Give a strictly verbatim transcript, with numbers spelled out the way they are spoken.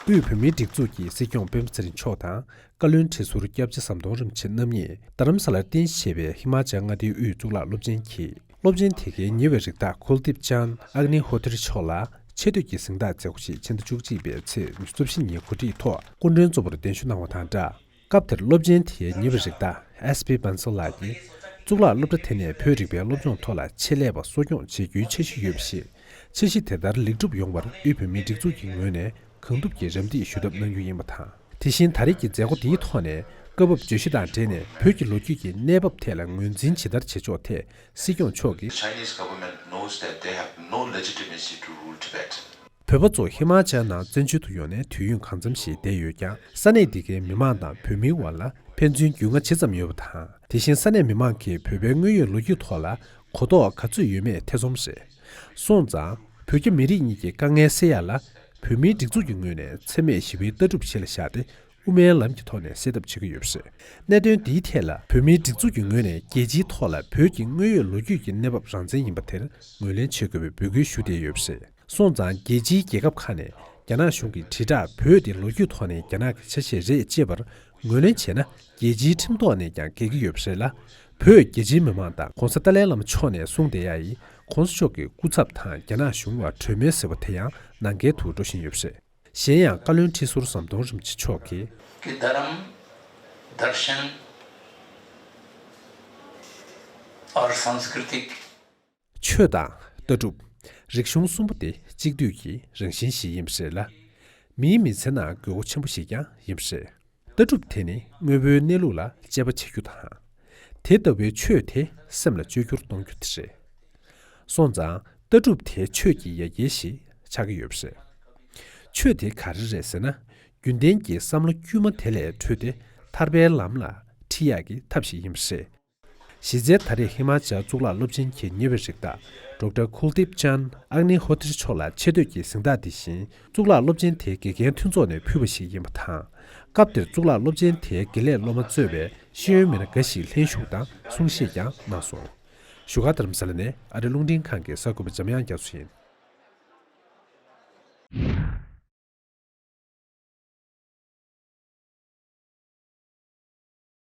དབུས་བོད་མིའི་སྒྲིག་འཛུགས་ཀྱི་སྲིད་སྐྱོང་སྤེན་པ་ཚེ་རིང་མཆོག་དང་། བཀའ་བློན་ཁྲི་ཟུར་སྐྱབས་རྗེ་ཟམ་གདོང་རིན་པོ་ཆེ་རྣམ་གཉིས་རྡ་རམ་ས་ལར་རྟེན་གཞི་བྱས་པའི་ཧི་མ་ཅལ་མངའ་སྡེའི་དབུས་གཙུག་ལག་སློབ་ཆེན་གྱིས། སློབ་ཆེན་དེ་གའི་ཉེ་བའི་རིགས་བདག་ཀུལ་དིབ་ཅཱན་ཨག་ནི་ཧོ་ཐིར་མཆོག་ལ་ཆེ་བསྟོད་ཀྱི་གཟེངས་རྟགས་མཛད་སྒོ་ཞིག་ཕྱི་ཟླ་བཅུ་གཅིག་པའི་ཚེས་ཉི་ཤུ་རྩ་བཞི་ཉིན་གོ་སྒྲིག་ཐོག་སྐུ་མགྲོན་གཙོ་བོར་གདན་ཞུ་གནང་བ་དང་སྦྲགས། སྐབས་དེར་སློབ་ཆེན་དེའི་ཉེ་བའི་རིགས་བདག་ཨེས་པི་བན་སལ་ལགས་ཀྱིས། གཙུག་ལག་སློབ་གྲྭ་དེ་ནས་བོད་རིག་པའི་སློབ་སྦྱོང་ཐོག་ལ་ཆེད་ལས་པ་གསོ་སྐྱོང་བྱེད་རྒྱུའི་འཆར་གཞི་ཡོད་པ་ཞིག་འཆར་གཞི་དེ་ལྟར་ལེགས་གྲུབ་ཡོང་བར་དབུས་བོད་མིའི་སྒྲིག་འཛུགས་ཀྱི་ངོས་ནས་གང་ཐུབ་ཀྱིས་རམ་འདེགས་ཞུ་ཐབས་གནང་རྒྱུ་ཡིན་པ་དང་། དེ་བཞིན་ད་རེས་ཀྱི་མཛད་སྒོ་འདིའི་ཐོག་ནས་སྐབས་བབ་བརྗོད་གཞི་དང་འབྲེལ་ནས་བོད་ཀྱི་ལོ་རྒྱུས་ཀྱི་གནས་བབ་ཐད་ལ་ངོས་འཛིན་ཇི་ལྟར་བྱེད་ཕྱོགས་ཐད་སྲིད་སྐྱོང་མཆོག་གིས། Chinese government knows that they have no legitimacy to rule Tibet. བོད་པ་ཚོ་ཧི་མ་ཅལ་ནང་བཙན་བྱོལ་དུ་ཡོང་ནས་དུས་ཡུན་གང་འཚམ་ཞིག་བསྡད་ཡོད་ཀྱང་། ས་གནས་འདི་གའི་མི་མང་དང་བོད་མིའི་དབར་ལ་ཕན་ཚུན་རྒྱུས་མངའ་ཇི་ཙམ་ཡོད་པ་དང་། དེ་བཞིན་ས་གནས་མི་མང་གིས་བོད་པའི་དངོས་ཡོད་ལོ་རྒྱུས་ཐོག་ལ་གོ་རྟོགས་ག་ཚོད་ཡོད་མེད་ཐེ་ཚོམ་རེད། སོང་ཙང་། བོད་རྒྱ་མི་རིགས་གཉིས་ཀྱི་དཀའ་ངལ་སེལ་ཡ་ལ་བོད་མིའི་སྒྲིག་འཛུགས་ཀྱི་ངོས་ནས་འཚེ་མེད་ཞི་བའི་ལྟ་གྲུབ་གཞི་ལ་བཞག་སྟེ། དབུ་མའི་ལམ་གྱི་ཐོག་ནས་སེལ་ཐབས་བྱེད་ཀྱི་ཡོད་པ་རེད། གནད་དོན་འདིའི་ཐད་ལ་བོད་མིའི་སྒྲིག་འཛུགས་ཀྱི་ངོས་ནས་རྒྱལ་སྤྱིའི་ཐོག་ལ་བོད་ཀྱི་དངོས་ཡོད་ལོ་རྒྱུས་ཀྱི་གནས་བབ་རང་བཙན་ཡིན་པ་དེར་ངོས་ལེན་བྱེད་དགོས་པའི་འབོད་སྐུལ་ཞུ་བསྡད་ཡོད་པ་རེད། སོང་ཙང་རྒྱལ་སྤྱིའི་རྒྱལ་ཁབ་ཁག་ནས་རྒྱ་ནག་གཞུང་གི་དྲིལ་བསྒྲགས་བོད་དེ་ལོ་རྒྱུས་ཐོག་ནས་རྒྱ་ནག་གི་ཆ་ཤས་རེད་ཅེས་པར་ངོས་ལེན་བྱས་ན། རྒྱལ་སྤྱིའི་ཁྲིམས་ཐོག་ནས་ཀྱང་འགལ་གྱི་ཡོད་པ་རེད་ལ། བོད་རྒྱལ་སྤྱིའི་མི་མང་དང་༧གོང་ས་ཏཱ་ལའི་བླ་མ་མཆོག་ནས་གསུངས་བསྡད་ཡ་ཡི་༧གོང་ས་མཆོག་གི་སྐུ་ཚབ་དང་རྒྱ་ནག་གཞུང་བར་གྲོས་མོལ་ཟེར་བ་དེ་ཡང་ནང་འགལ་དུ་འགྲོ་བཞིན་ཡོད་པ་རེད། གཞན་ཡང་བཀའ་བློན་ཁྲི་ཟུར་ཟམ་གདོང་རིན་པོ་ཆེ་མཆོག་གིས། कि धर्म, दर्शन और सांस्कृतिक ཆོས་དང་ལྟ་གྲུབ། རིག་གཞུང་གསུམ་པོ་དེ་གཅིག་བསྡུས་ཀྱི་རང་བཞིན་ཞིག་ཡིན་པ་རེད་ལ། མིའི་མི་ཚེ་ནང་དགོས་མཁོ་ཆེན་པོ་ཞིག་ཀྱང་ཡིན་པ་རེད། ལྟ་གྲུབ་དེ་ནི་དངོས་པོའི་གནས་ལུགས་ལ་དཔྱད་པ་བྱེད་རྒྱུ་དང་། དེ་ལྟ་བུའི་ཆོས་དེ་སེམས་ལ་བཅོས་བསྒྱུར་གཏོང་རྒྱུ་དེ་རེད། སོང་ཙང་ལྟ་གྲུབ་དེ་ཆོས་ཀྱི་ཡ་གྱལ་ཞིག་ཆགས་ཀྱི་ཡོད་པ་རེད། ཆོས་དེ་ག་རེ་རེད་ཟེར་ན། རྒྱུན་ལྡན་གྱི་བསམ་བློ་དཀྱུས་མ་དེ་ལས་བྲོས་ཏེ་ཐར་པའི་ལམ་ལ་ཁྲིད་ཡག་གི་ཐབས་ཤིག་ཡིན་པ་རེད། གཞི་རྩའི་ད་རེས་ཧི་མ་ཅལ་གཙུག་ལག་སློབ་ཆེན་གྱི་ཉེ་བའི་རིགས་བདག་ཌོག་ཊར་ཀུལ་དིབ་ཅཱན་ཨག་ནི་ཧོ་ཐིར་མཆོག་ལ་ཆེ་བསྟོད་ཀྱི་གཟེངས་རྟགས་འདི་བཞིན་གཙུག་ལག་སློབ་ཆེན་དེའི་དགེ་རྒན་མཐུན་ཚོགས་ནས་ཕུལ་བ་ཞིག་ཡིན་པ་དང་། སྐབས་དེར་གཙུག་ལག་སློབ་ཆེན་དེའི་དགེ་ལས་སློབ་མ་གཙོས་པའི་ཤེས་ཡོན་མི་སྣ་འགའ་ཞིག་ལྷན་ཞུགས་དང་གསུང་བཤད་ཀྱང་གནང་སོང་། བཞུགས་སྒར་རྡ་རམ་ས་ལ་ནས་ཨ་རི་རླུང་འཕྲིན་ཁང་གི་གསར་འགོད་པ་འཇམ་དབྱངས་རྒྱ་མཚོ་ཡིན།